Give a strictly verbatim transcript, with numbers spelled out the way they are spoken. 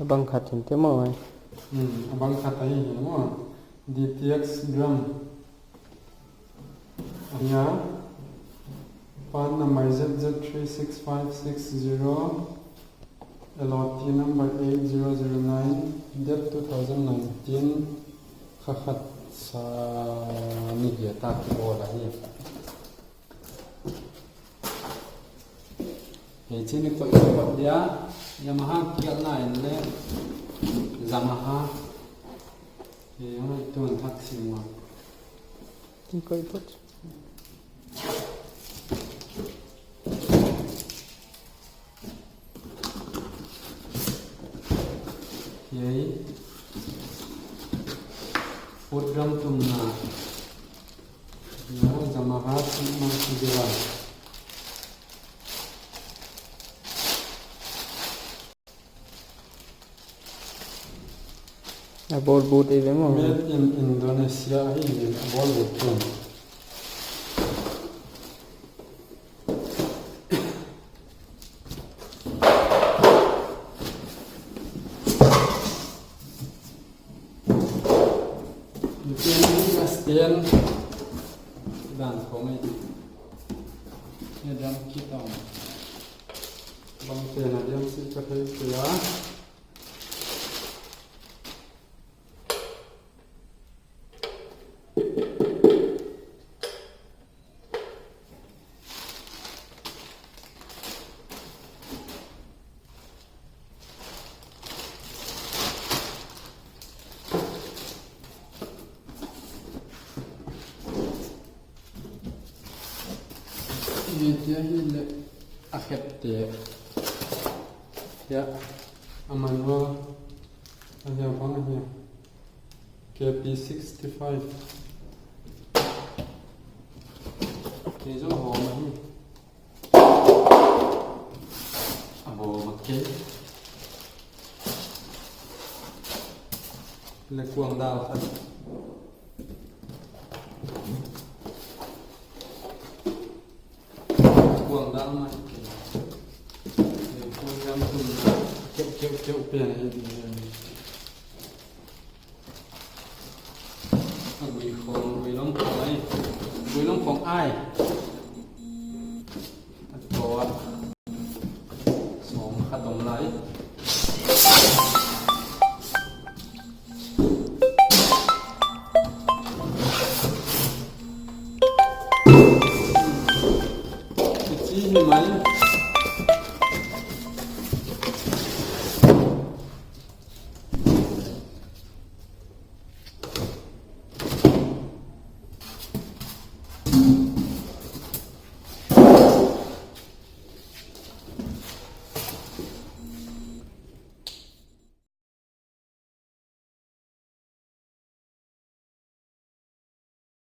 Bang khat in te maw ai. Hmm, a bang khat ahi hi maw. D T X drum. Ahi a. Part number Z Z three six five six zero. L O T number eight zero zero nine. Date two thousand nineteen. Kha khat sa ni dia ta ki bola hi. Hichi ni koih koih dia, Yamaha kial na in le, Yamaha. Hiai tun thak sim ua. Ki koih koih. Hiai. Foot drum tumna. Hiai Yamaha Sigma Fujera. A ball boot ei ve maw. Made in Indonesia hi a ball boot tum. Ken ni a stand dan khong ei. Hiai drum kit a om. Bangte na diam si ka thei kei a. Hiai te hi leh a khet te. Hiai a manual. Ahi a bang ahi. K P sixty-five. Kei zong hawm ahi. A hawm a kei. Leh kuang dal khat. Kuang dal mai. Kuang dal tumna. Keuh, keuh, keuh pen ahi. A gui khong, gui long khong ai. Gui long khong ai.